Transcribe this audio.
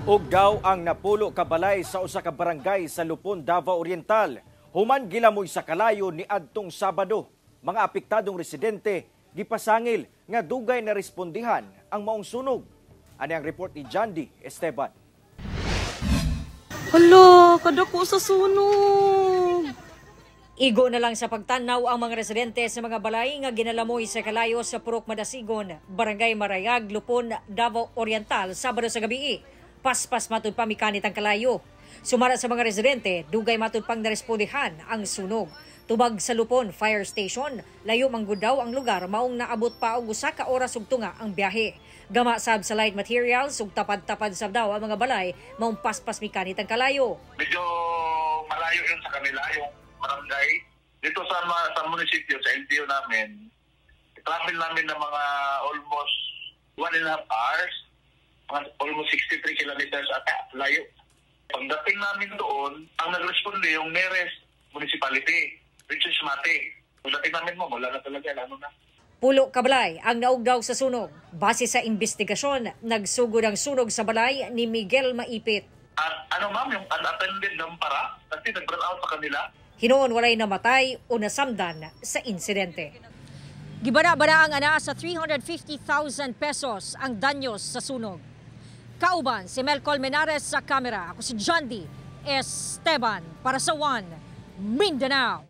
Ugdaw ang napulo ka balay sa usa ka barangay sa Lupon, Davao Oriental. Human gilamoy sa kalayo ni adtong Sabado. Mga apektadong residente gipasangil nga dugay na respondihan ang maong sunog. Ani ang report ni Jandy Esteban. Hala, kadako sa sunog. Igo na lang sa pagtanaw ang mga residente sa mga balay nga ginalamoy sa kalayo sa Purok Madasigon, Barangay Marayag, Lupon, Davao Oriental, Sabado sa gabi. Paspas matud pa mikanit ang kalayo. Sumara sa mga residente, dugay matud pang narespondehan ang sunog. Tubag sa Lupon Fire Station, layo manggud daw ang lugar, maong naabot pa og usa ka oras ug tunga ang biyahe. Gama sab sa light materials ug tapad-tapad sab daw ang mga balay, maong paspas mikanit ang kalayo. Medyo malayo yun sa kanila, yung barangay. Dito sa munisipyo, sa LGU namin, travel namin ng mga almost 1.5 hours, mga almost 63 kilometers at layo. Pagdating namin doon, ang nagresponde yung nearest municipality, which is Mati. Pagdating namin mo, wala na talaga, ano na. Pulo ka balay ang naugdaw sa sunog. Base sa investigasyon, nagsugod ang sunog sa balay ni Miguel Maipit. At ano, ma'am, yung unattended ng para, kasi nag-run out sa kanila. Hinuon walay namatay o nasamdan sa insidente. Gibana-bana ang ana sa 350,000 pesos ang danyos sa sunog. Kauban si Mel Colmenares sa kamera. Ako si John D. Esteban para sa One Mindanao.